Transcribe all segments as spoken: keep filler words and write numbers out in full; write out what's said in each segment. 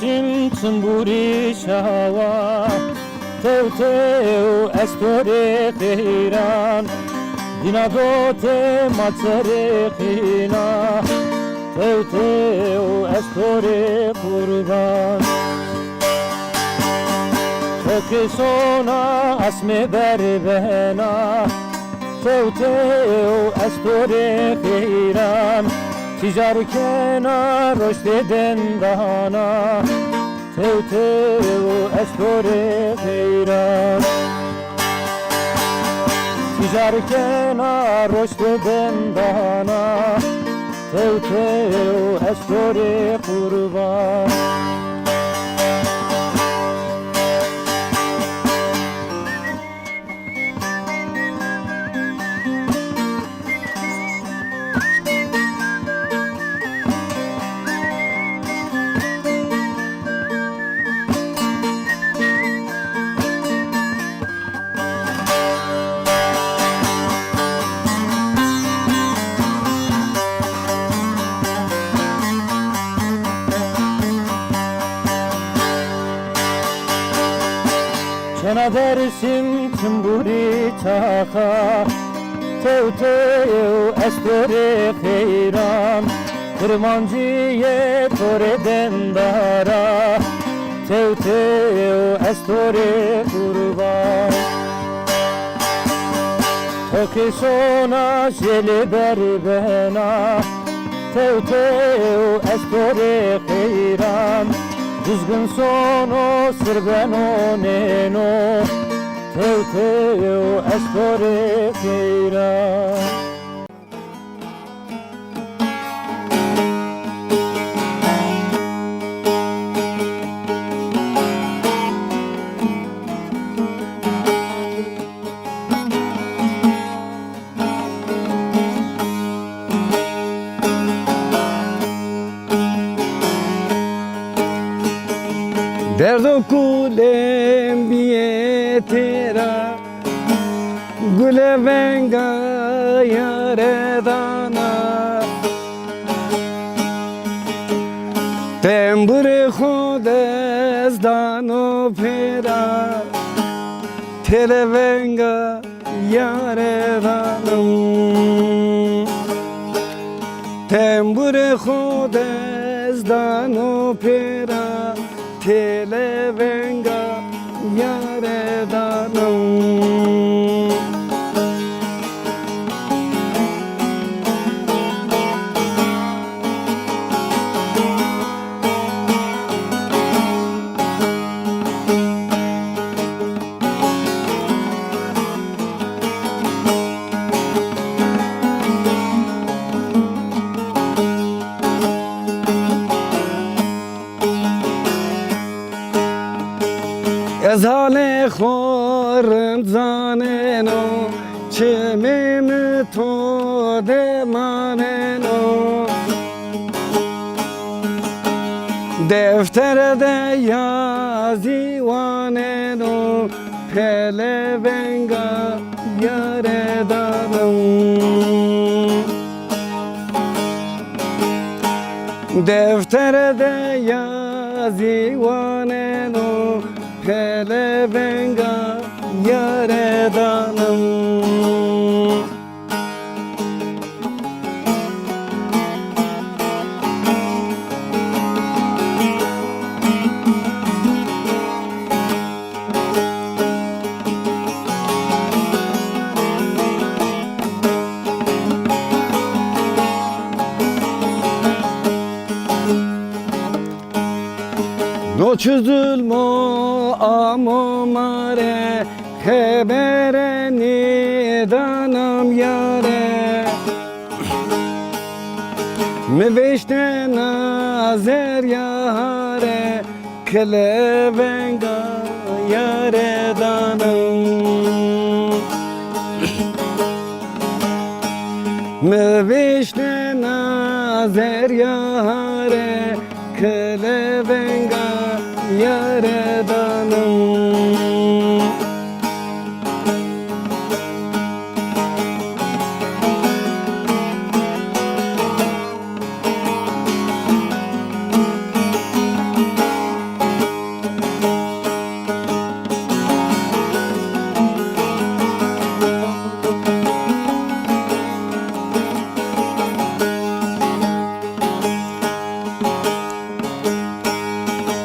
Şim çimburî şawa, tew tew estorê xeyran, dîna dotê ma çerê xîna, tew tew estorê qurban. To ke sona asmê ber bena, tew tew estorê xeyran, tîjar kena roştê dendana, tew tew estorê xeyran. Tîjar kena roştê dendana, tew tew estorê qurban. Çena Dersim çimburî çaxa, tew tew estorê xeyran, Kirmancîyê to rê dendara, tew tew estorê qurban. To ke sona jêlê ber bena, tew tew estorê xeyran, Duzgin sono sir beno nêno, tew tew estorê xeyran. Derdo kulem biyê têra, gule venga yare dana. Tembure xo dest dano pêra, têle venga yare danim. Tembure xo dest dano pêra, têle venga yare danim. Ez halê xo rind zaneno, çimê mi to de maneno. Deftere de yazî waneno, pele venga yare danim. Deftere de yazî waneno, pele venga yare danim. No çi zulmo amo ma rê, xebere nêdanam yare. Mi vêştena zerya hare, kile venga yare danim. Mi vêştena zerya hare, kile venga yare danim.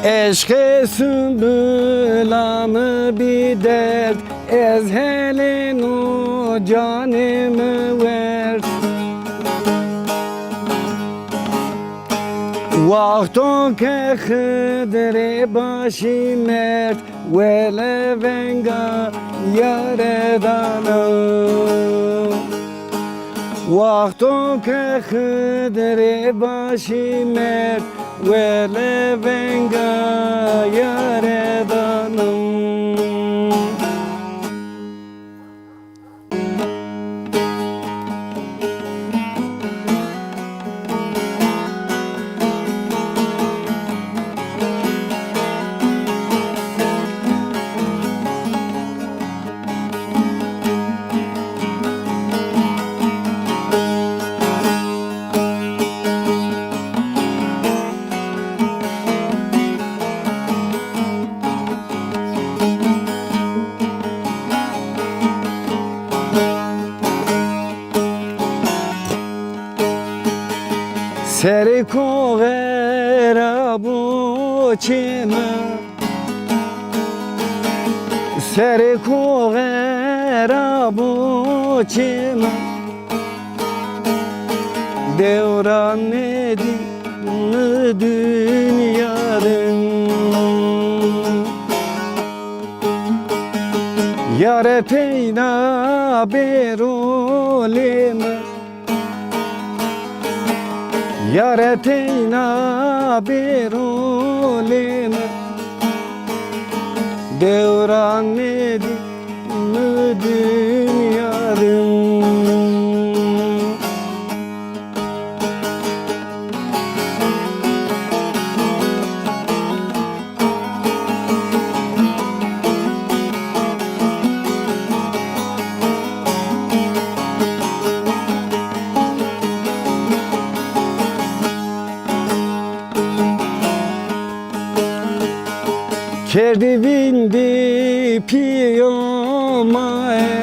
Eşqê Sumbula mi bî derd, ez helêno canê mi werd. Wexto ke Xidirê başî merd, wele venga yare dana. Wexto ke Xidirê başî merd, wele venga yare dana. Serê koxera bo çê mi, serê koxera bo çê mi, dewran nêdî mi dinya de. Yare teyna bêro lê mi, yare teyna bêro lê mi, dewran nêdî mi dinya de. Kerdî vîndî pîyo maye,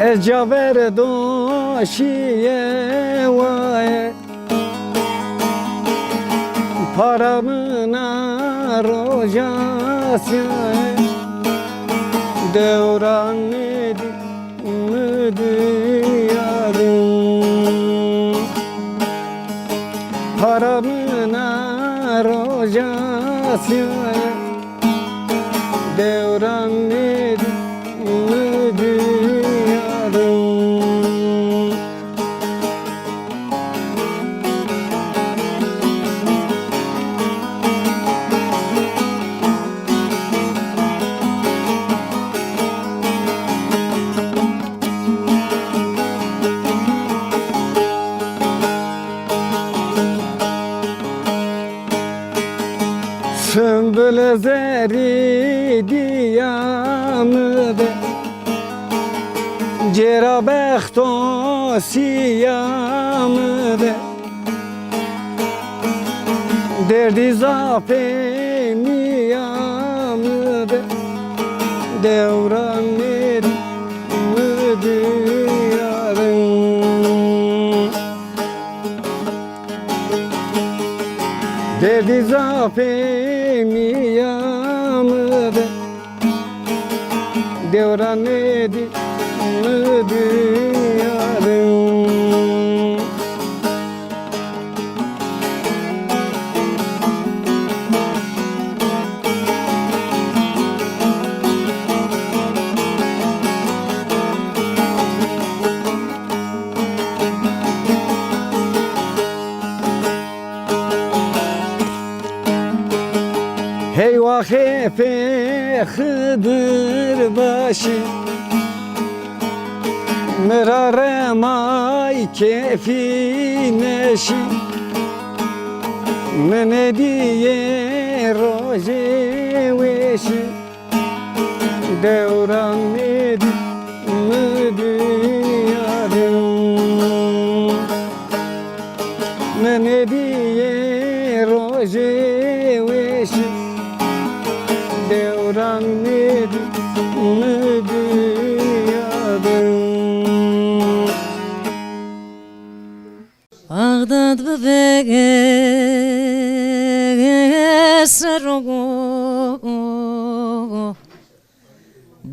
ez caver do şîye waye. Para min a roja sîyaye, dewran nêdî mi dinya de. Para min a roja sîyaye, dewran nêdî mi dinya de. Sumbul zerrî dîya mi de, cêra bexto sîya mi de, derdî zafê mîya mi de, dewran nêdî mi dinya de. Derdî zafê mîya mi de, dewran nêdî mi dinya de. Hey wa xêfê Xidir başî, mi ra remay kêfî neşî. Mi nêdîyê rojê weşî, dewran nêdî mi dinya de. Mi nêdîyê rojê weşî, dewran nêdî mi dinya de. Bağdat bibege ser o.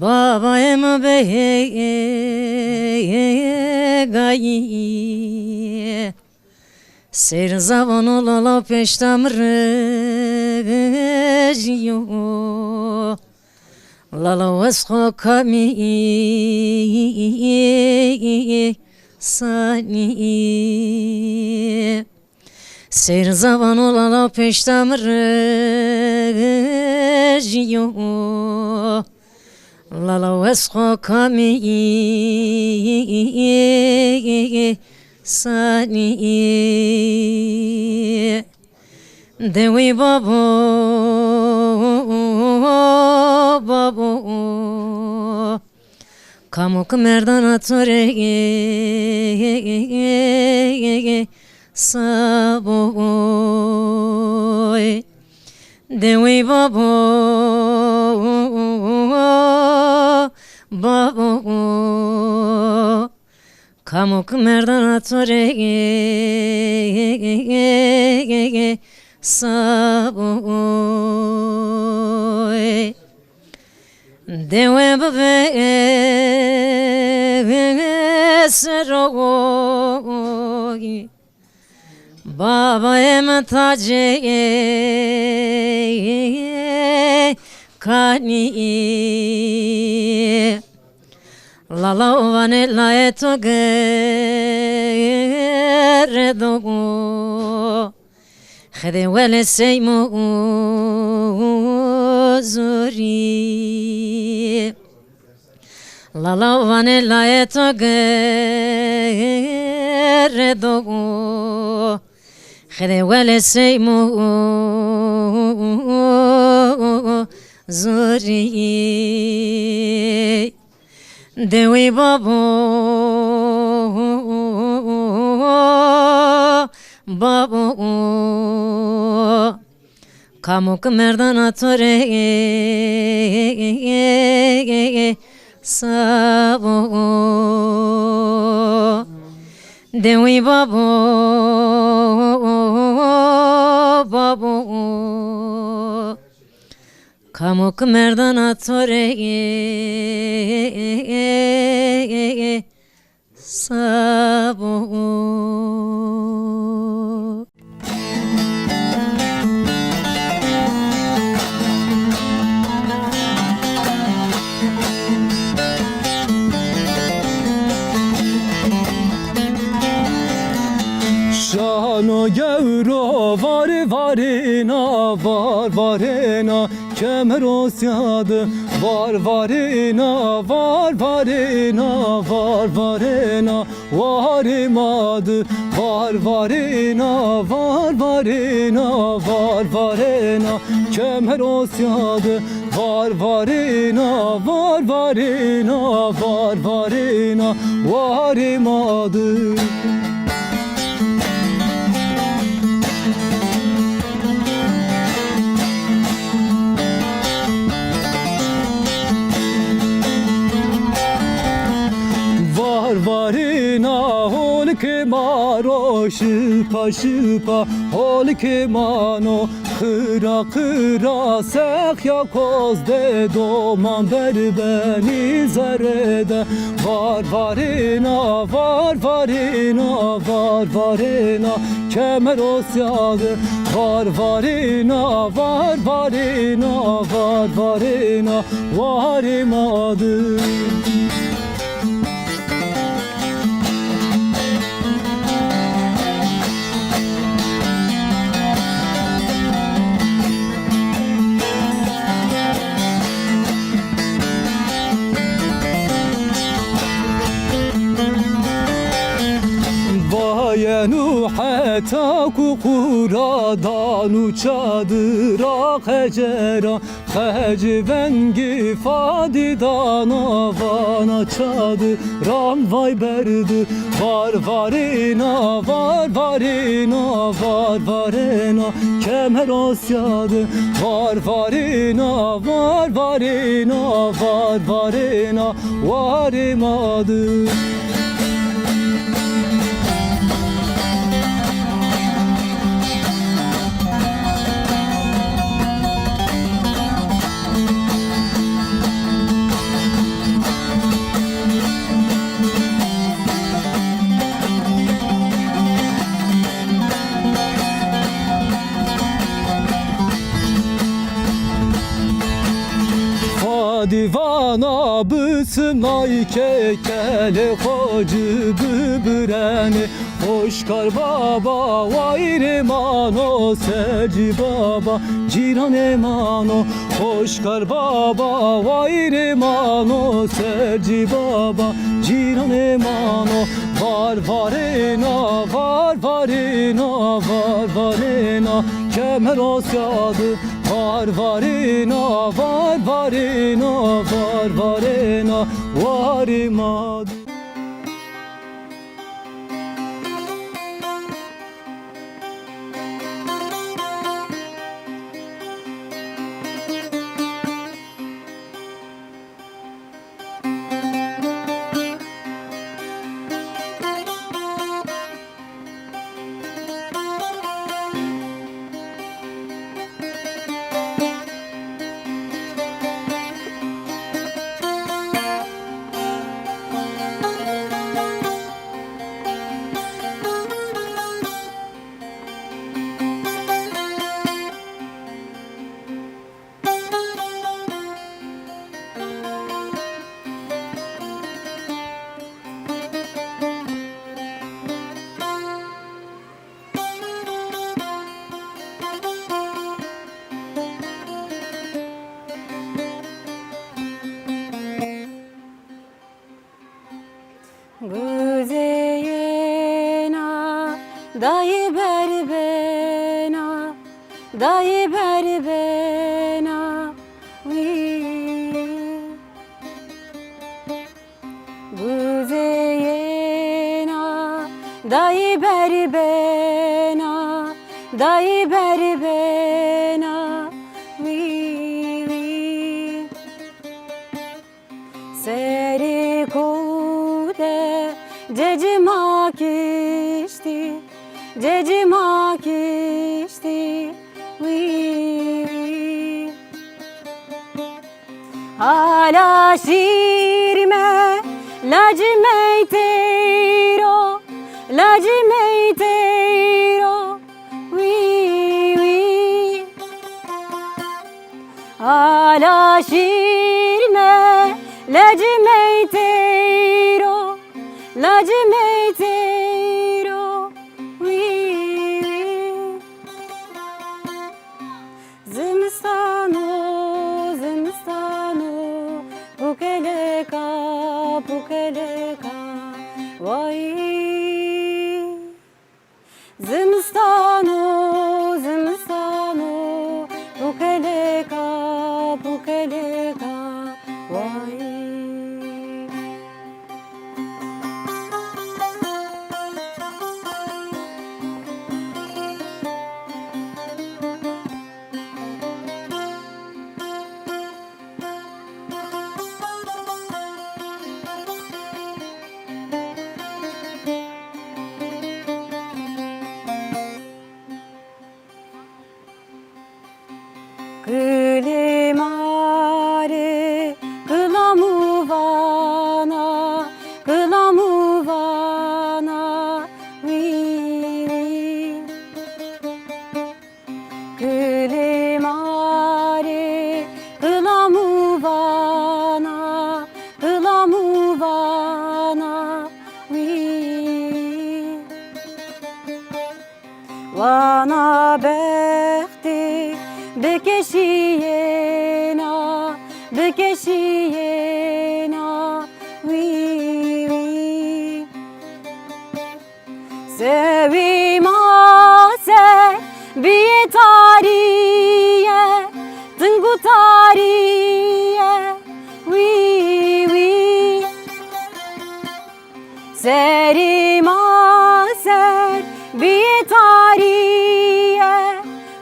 Babayê mi bê gayî. Seyr zavan o lala pêşta mi rejîyo. Lala wes xo kamî sanî. Seyr zavan o lala pêşta mi rejîyo. Lala wes xo kamî sanî. Dewî babo, babo. Kamo ki merdana to rê saboy. Dewî babo, babo. Kamo ki merdana to rê saboy. Dewe bibe seroy. Babayê mi tacê kanî. Lala ovanê layê to gere do. Xedê welê seymo zurî. Lala vanê layê to gere do. Xedê welê seymo zurî. Dewî babo, babo. Kamo ki merdana to rê sabo. Dewî babo, babo. Kamo ki merdana to rê sabo. Şano gewro varê varêna, var varêna, kemer osya de, var varêna, var varêna, var varêna, warê ma de, var varêna, var varêna, var varêna, kemer osya de, var varêna, var varêna, var varêna, warê ma de. Var varêna holikê ma ro, şipa şipa holikê ma no. Qira qira sexya koz de, doman ber benî zere de. Var varêna, var varêna, var varêna, kemer osya de. Var varêna, var varêna, var varêna, warê ma de. Vayenu heta ku qura danu çadira qecera. Qeci vengî fadî dana, vana çadiran vay berdi. Var varêna, var varêna, var varêna, kemer osya de. Var varêna, var varêna, var varêna, warê ma de. Dîvana bisimay ke kelê xo ci bibirenê. Xoşkar baba wayirê mano, Sercî baba cîranê mano. Xoşkar baba wayirê mano, Sercî baba cîranê mano. Var varêna, var varêna, var varêna, Kemerasya di. Var varêna, var varêna, var varêna, warê ma di. Guzeyêna, dayî berbena, dayî berbena, wî. Guzeyêna, dayî berbena, dayî berbena, wî, wî. Serê ko de cecima kiştî, cecima kiştî, wî, wî. Ala şîrme lacimey teyro, lacimey teyro, wî, wî. Ala şîrme lacimey teyro, lacimey teyro, wî, wî. Zimistano, zimistano, pukeleka, pukeleka, wayî. Zimistano, zimistano, pukeleka, pukeleka, wayî. Qilê ma rê qilam û vana, qilam û vana, wî, wî. Qilê ma rê qilam û vana, qilam û vana, wî, wî. Vana bextê bikeşîyêna, bikeşîyêna, wî, wî. Sewî ma ser bîyê tarîye, ting û tarîye, wî, wî. Serê ma ser bîyê tarîye,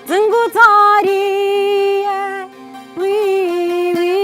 ting û tarîye, wî, wî.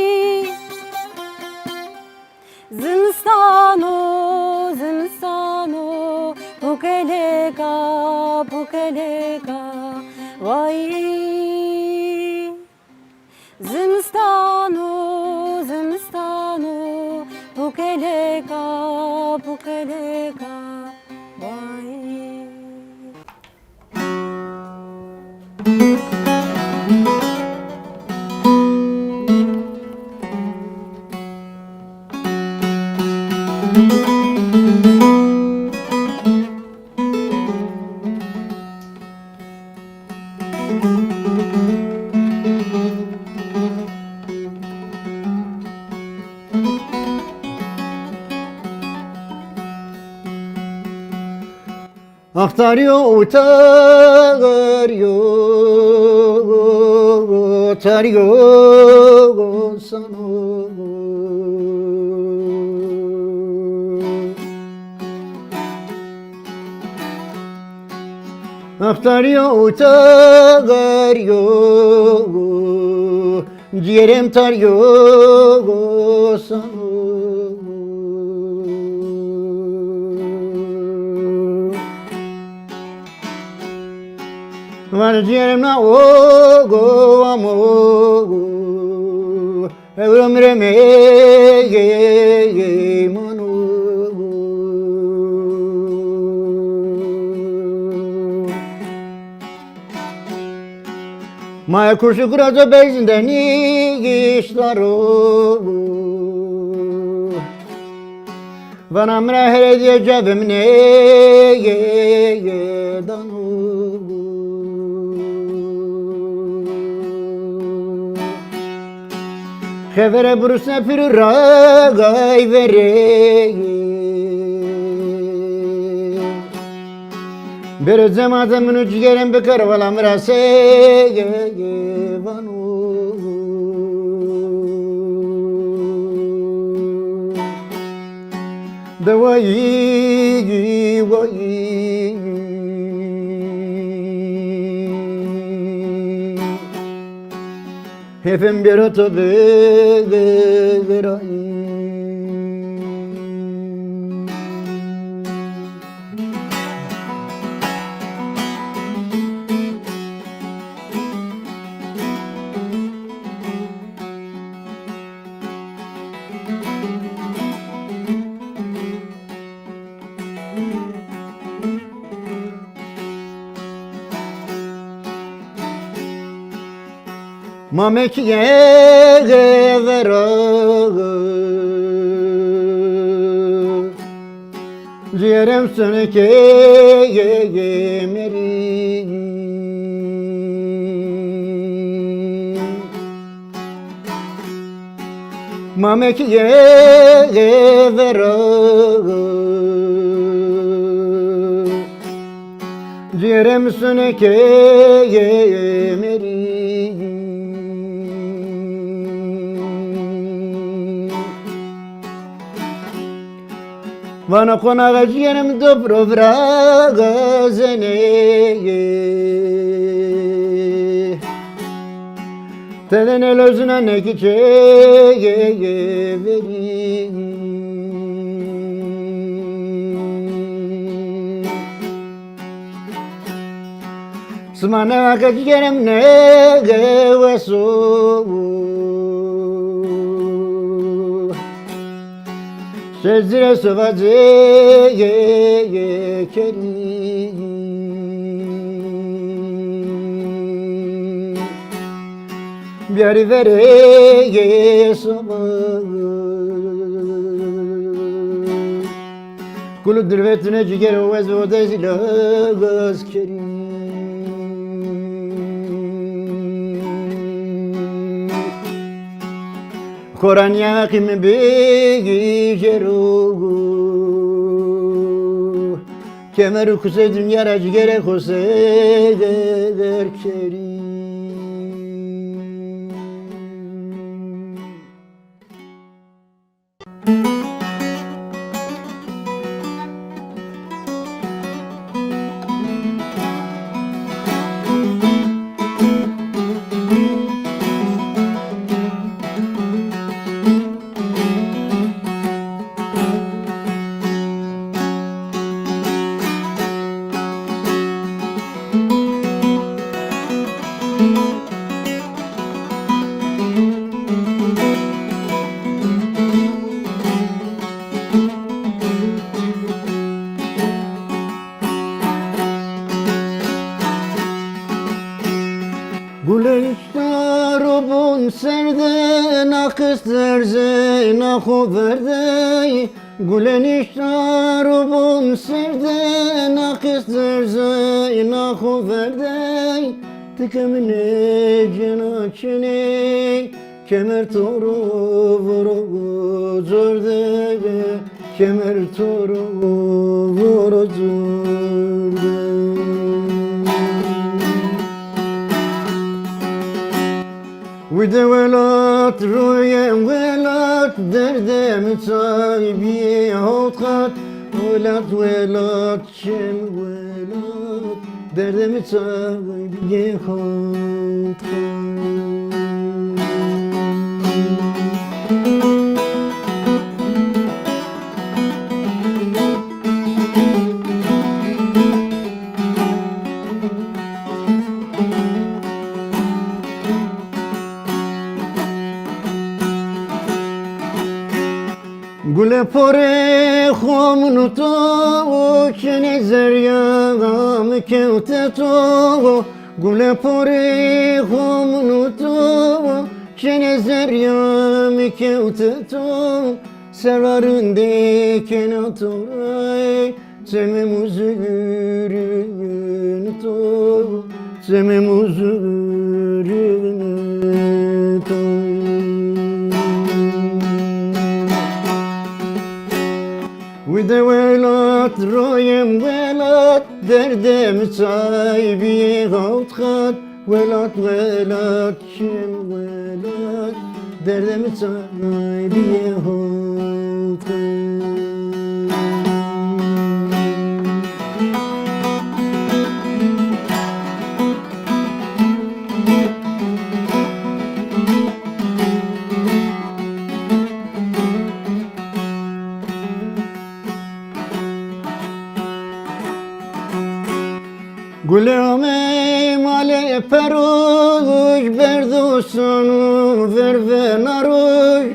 Axtarîyo û tarîyo, tarîyo sano. Axtarîyo û tarîyo, cîgerê mi tarîyo sano. Van cîgerê mi na o go, amo go. Ewro mi rê meyê mano. Maya kurşu kurazo bey zindenî giştaro. Vana mi ra here diye cavê mi nê dano. Xevere burusne pîrû ra gay verê. Bêro cemate min û cîgerê mi bikero, wela mi ra sey vano. De wayî, wayî. Hêfê mi bêro to bi, bi, birayî. Mamekîye vera cîgerê mi sonekê merî. Mamekîye vera cîgerê mi sonekê merî. Vana qonaxa cîgerê mi do piro virazenê. Tede nêlozina nê ki çê verî. Sima newa ke cîgerê mi nêgeweso. Sezire sova cê kerî. Biyarî verê sova. Kulu dirvetine cîgero wez odezî lagaz kerî. Koranîya qîmi bigî jero. Kemer û kusê dinya ra cîgerê xo sey derkerî. Gulê nîştar û bun ser de, na qist erzê na xo verdey. Gulê nîştar û bun ser de, na qist erzê na xo verdey. Ti ke mi nêcena çinê, kemer to ro voro cor de, kemer to ro voro cor de. Wide welat royem welat, derdê mi çay biyê hawt qat. Welat welat çem welat, derdê mi çay biyê hawt qat. Gule porê xo min û to, çinê zerrîya mi kewte to. Gule porê xo min û to, çinê zerrîya mi kewte to. Serra rindê kena to ray, çemê muzurun to, çemê muzurun to. Wide welat royem welat, derdê mi çay biyê hawt qat. Welat welat çem welat, derdê mi çay biyê hawt qat. Gule amey malê peroj, berdo sano vervena roj.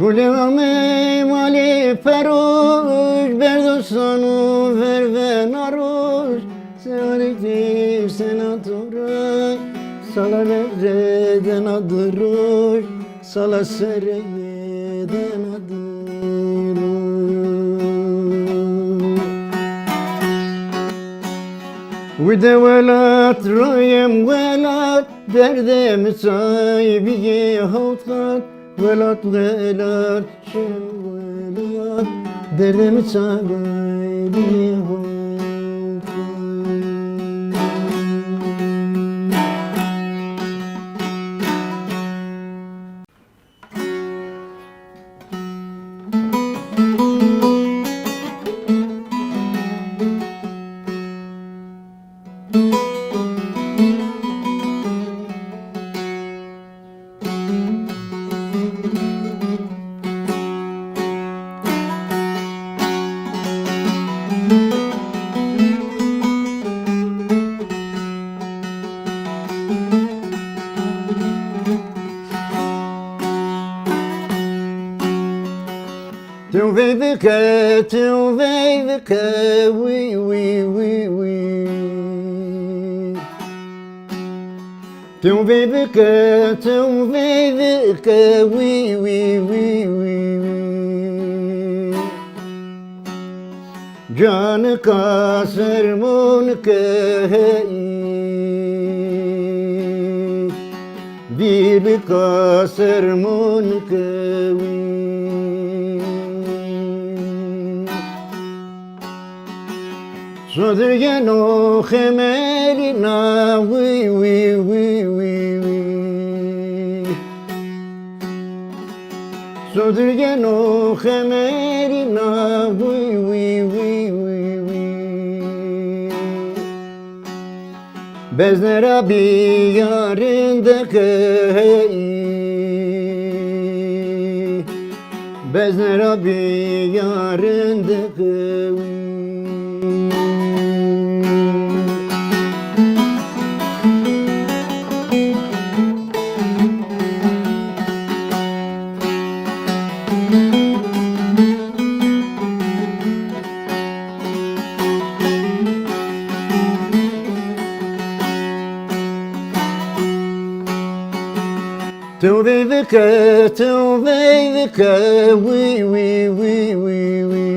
Gule amey malê peroj, berdo sano vervena roj. Serê sena to ray, sala verê dena di roj. Sala serê dena di roj. Wide welat royem welat, derdê mi çay biyê hawt qat. Welat welat çem welat, derdê mi çay biyê hawt qat. Tew veyvike, tew veyvike, wî, wî, wî, wî. Tew veyvike, tew veyvike, wî, wî, wî, wî, wî. Canika sermonike heyî, dîlika sermonike wî. Sodir geno xemelîna wî, wî, wî, wî, wî. Sodir geno xemelîna wî, wî, wî, wî, wî. Bezne ra bîya rindeke heyî. Bezne ra bîya rindeke wî. Tew veyvike, tew veyvike, wî, wî, wî, wî, wî.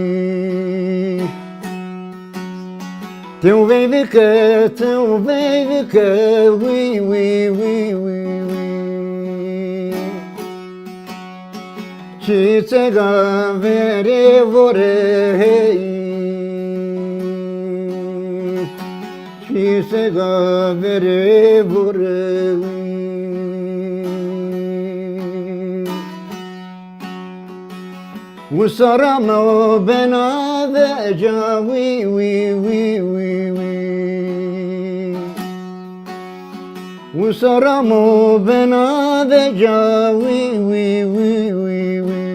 Tew veyvike, tew veyvike, wî, wî, wî, wî, wî. Çîçega verê vore heyî. Çîçega verê vore wî. Wisara mo bena veca wî, wî, wî, wî, wî. Wisara mo bena veca wî, wî, wî, wî, wî.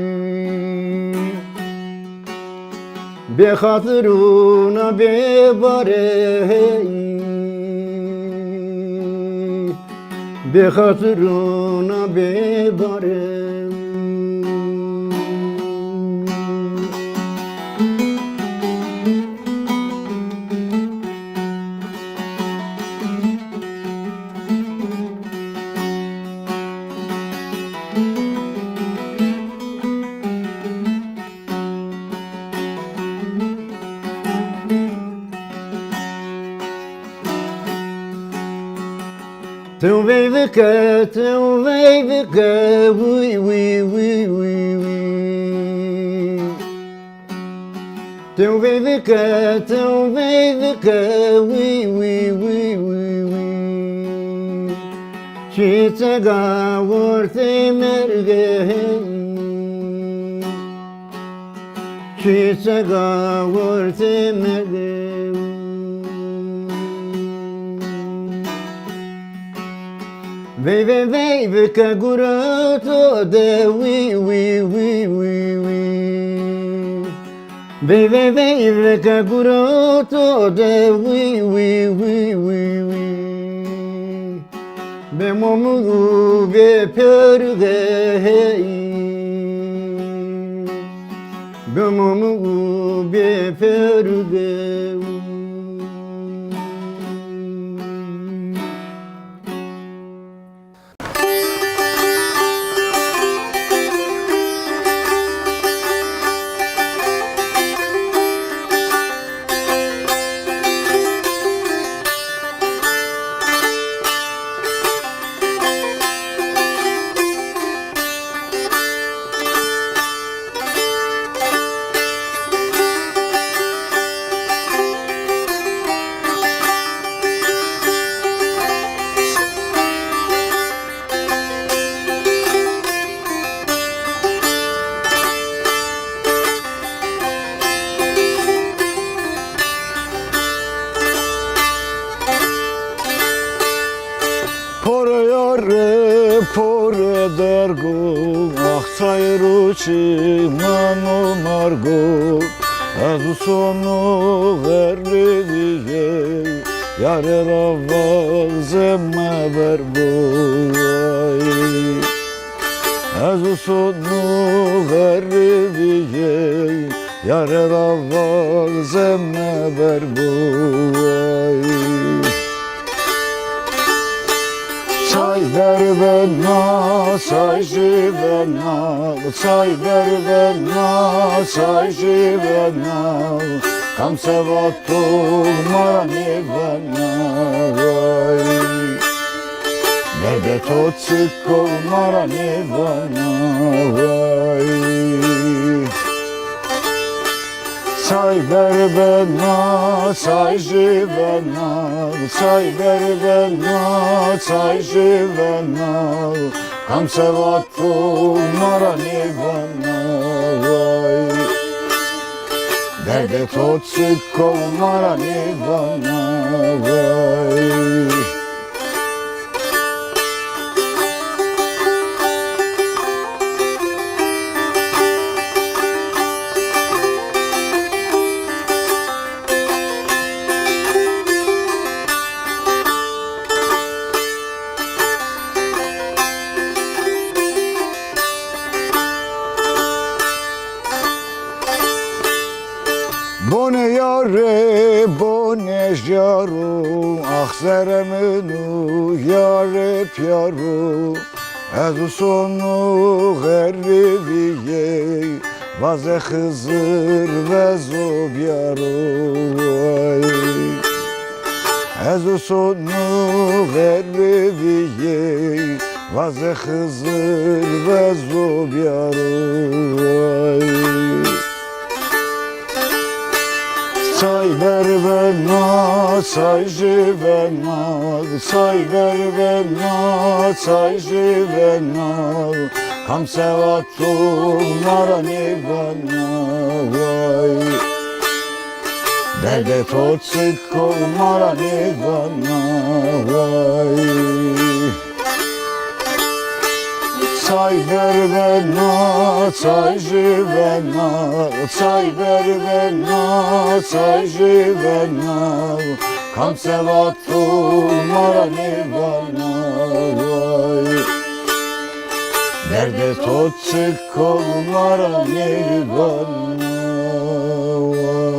Bê xatirûna bê bare hey. Bê xatirûna bê bare. Tew veyvike, tew veyvike, wî, wî, wî, wî, wî. Tew veyvike, tew veyvike, wî, wî, wî, wî, wî. Çîçega wertê merge hey. Çîçega wertê merge. Veyve, veyvike gure to de wî, wî, wî, wî, wî. Veyve, veyvike gure to de wî, wî, wî, wî, wî. Bê momu bê perge hey. Bê momu bê perge. Pore yare, pore dergo, ax çay ro çi mano margo. Ez usono xerrê vîyê, yare ra vaze meber bo ay. Ez usono xerrê vîyê, yare ra vaze meber bo ay. Çay ver bena, çay jî bena, çay ver bena, çay jî bena. Kam se vato ma ra nêvana vay. Derdê to çik o ma ra nêvana vay. Çay ver bena, çay jî bena, çay ver bena, çay jî bena. Kam se vato ma ra nêvana vay. Derdê to çik o ma ra nêvana vay. Bone yare, bone jaro, ax zere min û yare pîyaro. Ez usono xerrê vîyê, vaze Xizir vezo bîyaro ay. Ez usono xerrê vîyê, vaze Xizir vezo bîyaro ay. Çay ver bena, çay jî bena, çay ver bena, çay jî bena. Kam sewa to ma ra nêvana, way. Derdê to çik o ma ra nêvana, way. Çay ver bena, çay jî bena, çay ver bena, çay jî bena. Kam sewa to ma ra nêvana, way. Derdê to çik o ma ra nêvana, way.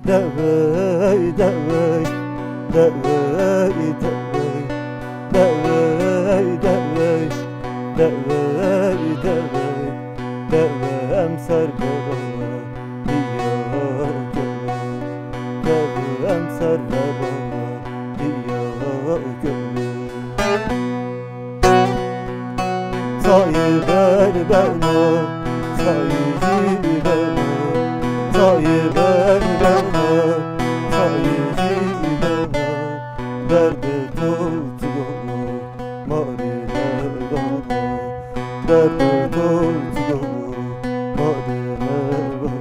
Dewey, dewey, dewey, dewey, dewey, dewey, dewey, dewey, dewey, dewey, emser baba, diya dewey, dewey, emser baba, diya dewey. Sayı ver bena, sayı jî bena, sayı ver bena, sayı jî bena. Derdê to çik o, ma rê nêvana. Derdê to çik o, ma rê nêvana.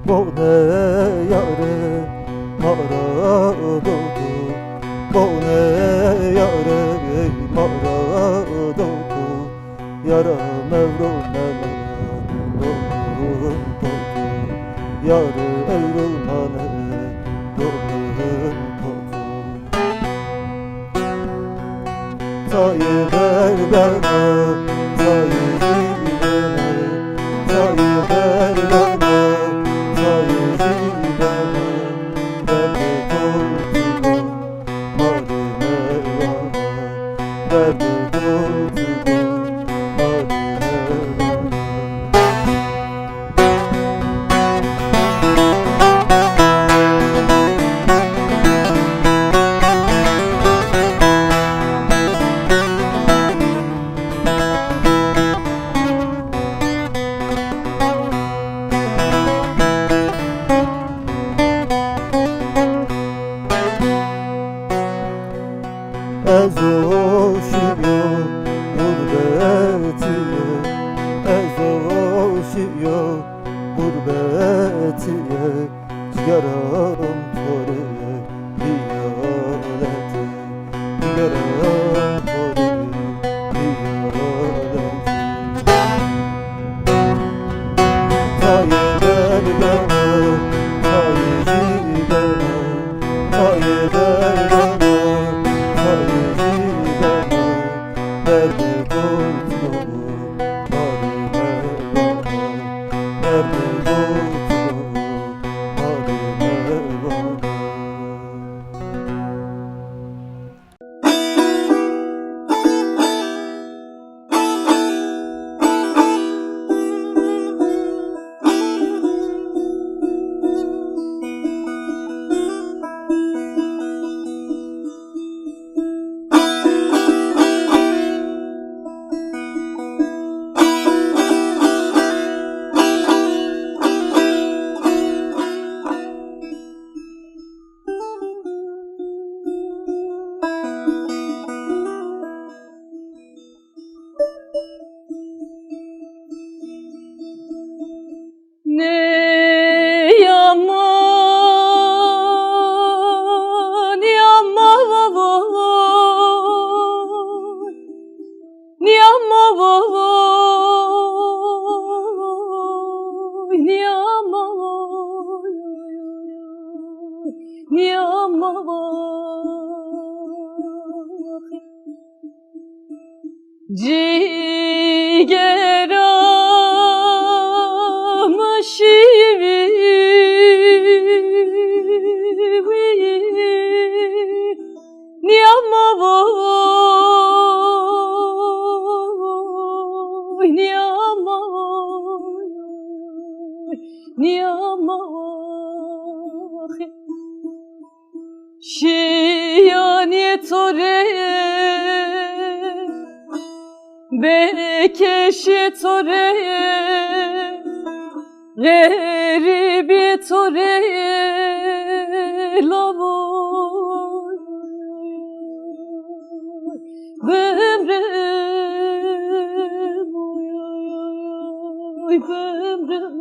Bonê yarê ma ra do tu, bonê yarê ma ra do tu, yara mewro mele do tu, do tu, yarê ewro mele do tu, do tu. Sayı ver bena, sayı jî bena, sayı ver bena, sayı jî bena. Derdê to çik o, ma rê nêvana. Derdê to çik o, ma rê nêvana. Ez o şîyo gurbetîye, ez o şîyo gurbetîye, cigeram to rê bî yaletî, cigeram to rê bî yaletî. Sayı ver bena, sayı jî bena, sayı ver bena, sayı jî bena. Derdê to çik o, ma rê nêvana. Derdê to çik o, ma rê nêvana. Cîgera mi şîvî nîyama voy, nîyama voy, nîyama voy. Şîyanê to rê, bêkeşê to rê, xerîbê to rê, lavo bimrim, oy, oy, oy, bimrim.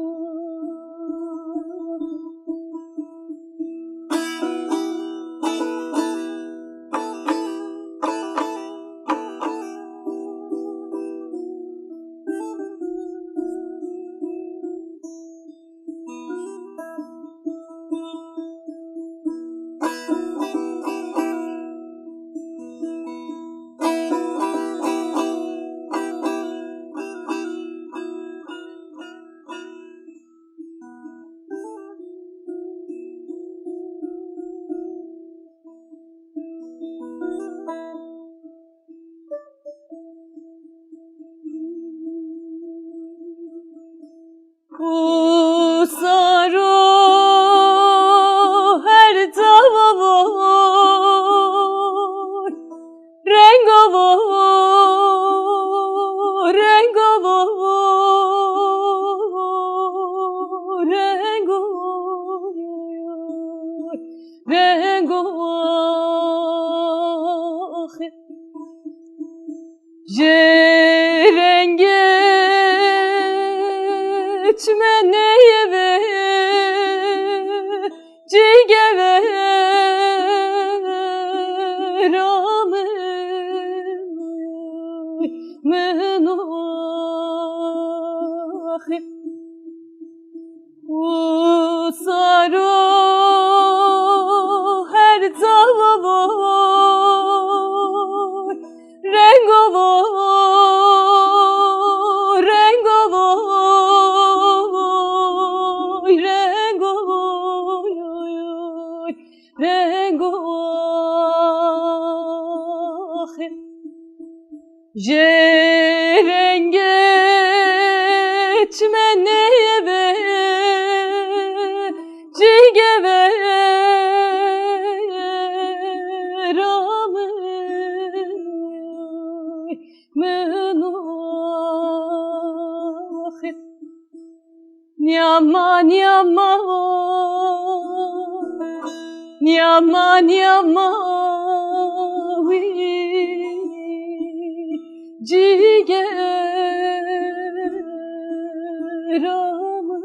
Usaro her cawa voy, rengo voy, rengo voy, rengo voy, rengo voy. Jê rengê çimeneyê ve, cîgê ve ramê min oxê. Usaro her cawa voy, rengo voy, rengo voy, rengo voy, rengo voy. Jê rengê çimeneyê ve, cîgê ve ramê min oxê. Nîyama, nîyama, nîyama, nîyama, wî cîgera min.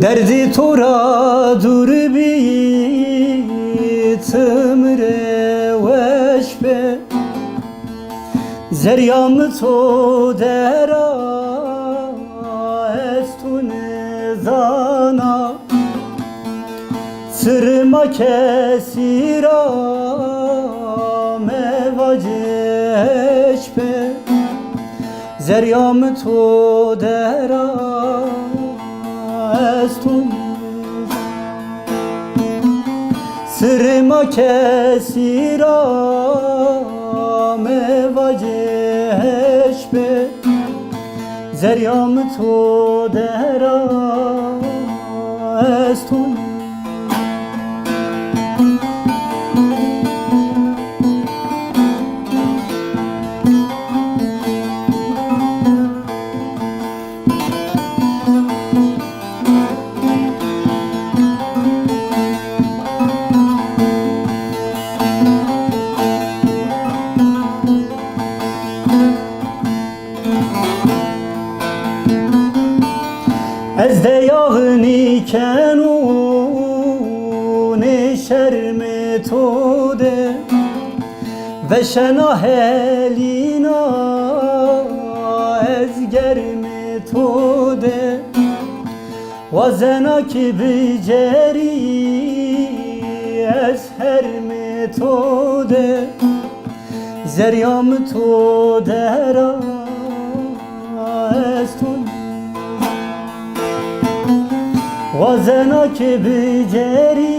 Derdê to ra dûr bî, tim rê weş be. Zerrîya mi to der a, ez to nêzana. Sirrê ma kesî ra mevace, heş be. Zerrîya mi to der a, ez to nêzana. Sirrê ma kesî ra mevace, heş be. Zerrîya mi to der a, ez to nêzana. Kenûnê şermê to de, veşena helîna ez germê to de. Wazena ki bicerî ez hermê to de, zerya mi to dera ez to. Wazena ki bicerî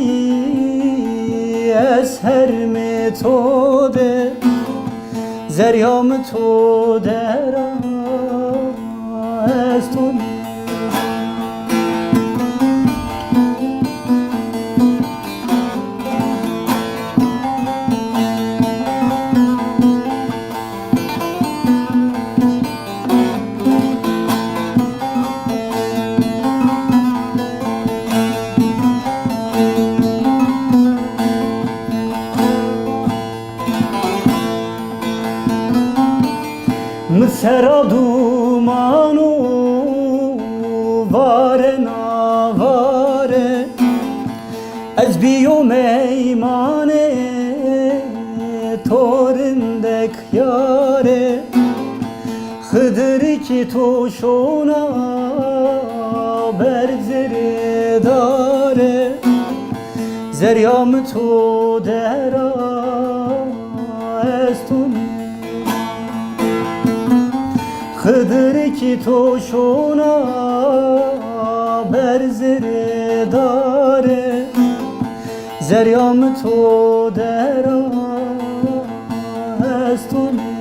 ez hermê to de, zerya mi to dera ez to. Mi sera duman û vare navare, ez bîyo meymanê to rindek yare. Xidirî ki to şona ber zirê dare, zerya mi to dera ez to nê. Xidirî ki to şona ber zirê dare, zerya mi to dera ez to nê.